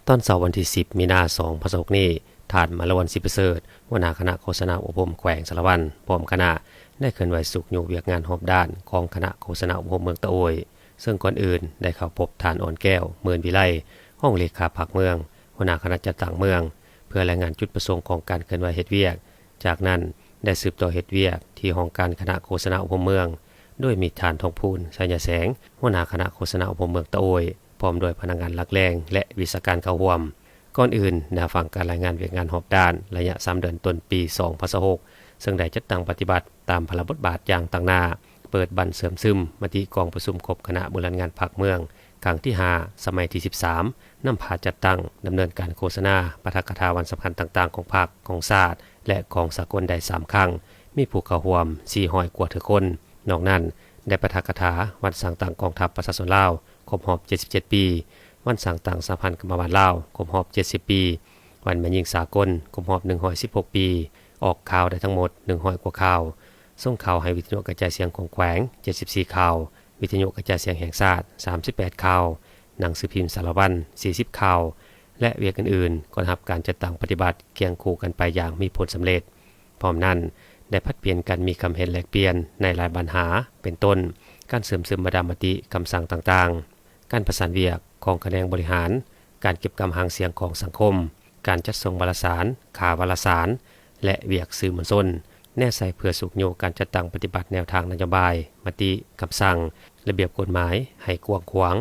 ຕອນເຊົ້າວັນທີສິບ ມີນາ ສອງພັນຊາວຫົກນີ້, ທ່ານ ມາລະວັນ ສິບປະເສີດ, ຫົວໜ້າຄະນະໂຄສະນາອົບຮົມແຂວງສາລະວັນ ພ້ອມຄະນະ ໄດ້ເຄື່ອນໄຫວຊຸກຍູ້ວຽກງານຮອບດ້ານຂອງຄະນະໂຄສະນາອົບຮົມເມືອງຕະໂອ້ຍ, ເຊິ່ງກ່ອນອື່ນໄດ້ເຂົ້າພົບທ່ານ ອ່ອນແກ້ວ ໝື່ນວິໄລ, ຮອງເລຂາພັກເມືອງ, ຫົວໜ້າຄະນະຈັດຕັ້ງເມືອງ, ເພື່ອລາຍງານຈຸດປະສົງຂອງການເຄື່ອນໄຫວເຮັດວຽກ. ຈາກນັ້ນໄດ້ສືບຕໍ່ເຮັດວຽກທີ່ຫ້ອງການຄະນະໂຄສະນາອົບຮົມເມືອງ, ໂດຍມີທ່ານ ທອງພູນ ໄຊຍະແສງ, ຫົວໜ້າຄະນະໂຄສະນາອົບຮົມເມືອງຕະໂອ້ຍ, ພ້ອມດ້ວຍພະນັກງານຫຼັກແຫຼ່ງ ແລະ ວິຊາການເຂົ້າຮ່ວມ. ກ່ອນອື່ນ, ໜ້າຟັງການລາຍງານວຽກງານຮອບດ້ານໄລຍະສາມເດືອນຕົ້ນປີສອງພັນຊາວຫົກ ເຊິ່ງໄດ້ຈັດຕັ້ງປະຕິບັດຕາມພາລະບົດບາດຢ່າງຕັ້ງໜ້າ, ເປີດບັ້ນເຊື່ອມຊຶມມະຕິກອງປະຊຸມຄົບຄະນະບໍລິຫານງານພັກເມືອງ ຄັ້ງທີຫ້າ ສະໄໝທີສິບສາມ, ນຳພາຈັດຕັ້ງດຳເນີນການໂຄສະນາປາຖະກະຖາວັນສຳຄັນຕ່າງໆຂອງພັກ, ຂອງຊາດ ແລະ ຂອງສາກົນໄດ້ສາມຄັ້ງ, ມີຜູ້ເຂົ້າຮ່ວມສີ່ຮ້ອຍກວ່າເທື່ອຄົນ. ນອກນັ້ນ, ໄດ້ປາຖະກະຖາວັນສ້າງຕັ້ງກອງທັບປະຊາຊົນລາວ ຄົບຮອບເຈັດສິບເຈັດປີ, ວັນສ້າງຕັ້ງສະຫະພັນກຳມະບານລາວ ຄົບຮອບເຈັດສິບປີ, ວັນແມ່ຍິງສາກົນ ຄົບຮອບໜຶ່ງຮ້ອຍສິບຫົກປີ, ອອກຂ່າວໄດ້ທັງໝົດໜຶ່ງຮ້ອຍກວ່າຂ່າວ, ສົ່ງຂ່າວໃຫ້ວິທະຍຸກະຈາຍສຽງຂອງແຂວງເຈັດສິບສີ່ຂ່າວ, ວິທະຍຸກະຈາຍສຽງແຫ່ງຊາດສາມສິບແປດຂ່າວ, ໜັງສືພິມສາລະວັນສີ່ສິບຂ່າວ ແລະ ວຽກອື່ນໆ ກໍໄດ້ຮັບການຈັດຕັ້ງປະຕິບັດຄຽງຄູ່ກັນໄປຢ່າງມີຜົນສຳເລັດ. ພ້ອມນັ້ນ, ໄດ້ຜັດປ່ຽນກັນມີຄຳເຫັນແລກປ່ຽນໃນຫຼາຍບັນຫາ, ເປັນຕົ້ນ ການເຊື່ອມຊຶມບັນດາມະຕິ, ຄຳສັ່ງຕ່າງໆ, ການປະສານວຽກຂອງຂະແໜງບໍລິຫານ, ການເກັບກຳຫາງສຽງຂອງສັງຄົມ, ການຈັດສົ່ງວາລະສານ, ຂ່າວວາລະສານ ແລະ ວຽກສື່ມວນຊົນ, ແນໃສ່ເພື່ອຊຸກຍູ້ການຈັດຕັ້ງປະຕິບັດແນວທາງນະໂຍບາຍ, ມະຕິ, ຄຳສັ່ງ, ລະບຽບກົດໝາຍໃຫ້ກວ້າງຂວາງ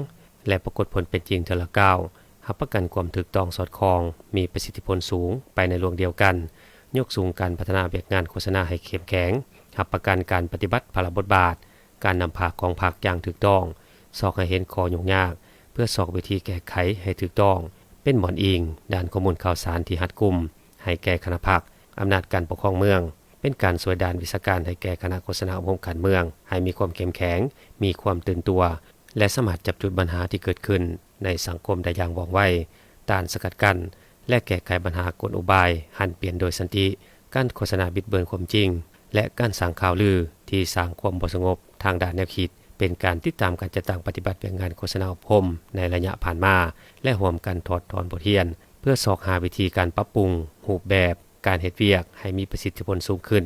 ແລະ ປາກົດຜົນເປັນຈິງເທື່ອລະກ້າວ, ຮັບປະກັນຄວາມຖືກຕ້ອງສອດຄ່ອງ, ມີປະສິດທິຜົນສູງໄປໃນລວງດຽວກັນ, ຍົກສູງການພັດທະນາວຽກງານໂຄສະນາໃຫ້ເຂັ້ມແຂງ, ຮັບປະກັນການປະຕິບັດພາລະບົດບາດ, ການນຳພາຂອງພັກຢ່າງຖືກຕ້ອງ, ຊອກໃຫ້ເຫັນຂໍ້ຫຍຸ້ງຍາກ ເພື່ອຊອກວິທີແກ້ໄຂໃຫ້ຖືກຕ້ອງ, ເປັນບ່ອນອີງດ້ານຂໍ້ມູນຂ່າວສານທີ່ຮັດກຸມໃຫ້ແກ່ຄະນະພັກ, ອຳນາດການປົກຄອງເມືອງ, ເປັນການຊ່ວຍດ້ານວິຊາການໃຫ້ແກ່ຄະນະໂຄສະນາອົບຮົມການເມືອງໃຫ້ມີຄວາມເຂັ້ມແຂງ, ມີຄວາມຕື່ນຕົວ ແລະ ສາມາດຈັບຈຸດບັນຫາທີ່ເກີດຂຶ້ນໃນສັງຄົມໄດ້ຢ່າງວ່ອງໄວ, ຕ້ານສະກັດກັ້ນ ແລະ ແກ້ໄຂບັນຫາກົນອຸບາຍຫັນປ່ຽນໂດຍສັນຕິ, ການໂຄສະນາບິດເບືອນຄວາມຈິງ ແລະ ການສ້າງຂ່າວລືທີ່ສ້າງຄວາມບໍ່ສະຫງົບທາງດ້ານແນວຄິດ, ເປັນການຕິດຕາມການຈັດຕັ້ງປະຕິບັດວຽກງານໂຄສະນາອົບຮົມໃນໄລຍະຜ່ານມາ ແລະ ຮ່ວມກັນຖອດຖອນບົດຮຽນ ເພື່ອຊອກຫາວິທີການປັບປຸງຮູບແບບການເຮັດວຽກໃຫ້ມີປະສິດທິຜົນສູງຂຶ້ນ.